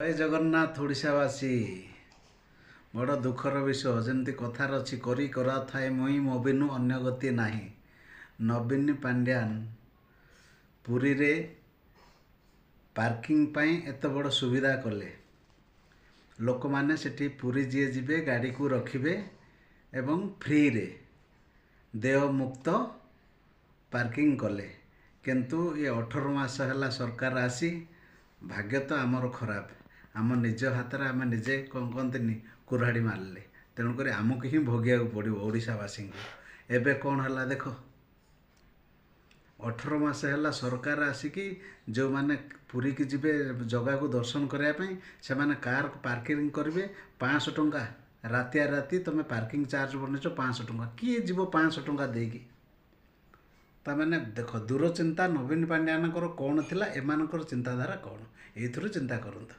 ଜୟ ଜଗନ୍ନାଥ ଓଡ଼ିଶାବାସୀ। ବଡ଼ ଦୁଃଖର ବିଷୟ, ଯେମିତି କଥାରେ ଅଛି, କରି କରାଥାଏ ମୁଇଁ ମୋ ବିନୁ ଅନ୍ୟ ଗତି ନାହିଁ। ନବୀନ ପାଣ୍ଡିଆନ ପୁରୀରେ ପାର୍କିଂ ପାଇଁ ଏତେ ବଡ଼ ସୁବିଧା କଲେ। ଲୋକମାନେ ସେଠି ପୁରୀ ଯିଏ ଯିବେ ଗାଡ଼ିକୁ ରଖିବେ ଏବଂ ଫ୍ରିରେ ଦେୟମୁକ୍ତ ପାର୍କିଂ କଲେ। କିନ୍ତୁ ଏ 18 ମାସ ହେଲା ସରକାର ଆସି, ଭାଗ୍ୟ ତ ଆମର ଖରାପ, ଆମ ନିଜ ହାତରେ ଆମେ ନିଜେ କ'ଣ କହନ୍ତିନି କୁରାଢ଼ୀ ମାରିଲେ। ତେଣୁକରି ଆମକୁ ହିଁ ଭୋଗିବାକୁ ପଡ଼ିବ ଓଡ଼ିଶାବାସୀଙ୍କୁ। ଏବେ କ'ଣ ହେଲା ଦେଖ, 18 ମାସ ହେଲା ସରକାର ଆସିକି ଯେଉଁମାନେ ପୁରୀକି ଯିବେ ଜଗାକୁ ଦର୍ଶନ କରିବା ପାଇଁ, ସେମାନେ କାର୍ ପାର୍କିଂ କରିବେ 500 ଟଙ୍କା। ରାତିଆ ରାତି ତୁମେ ପାର୍କିଂ ଚାର୍ଜ ବନେଇଛ 500 ଟଙ୍କା। କିଏ ଯିବ 500 ଟଙ୍କା ଦେଇକି? ତାମାନେ ଦେଖ ଦୂରଚିନ୍ତା ନବୀନ ପାଣ୍ଡିଆନଙ୍କର କ'ଣ ଥିଲା, ଏମାନଙ୍କର ଚିନ୍ତାଧାରା କ'ଣ, ଏଇଥିରୁ ଚିନ୍ତା କରନ୍ତୁ।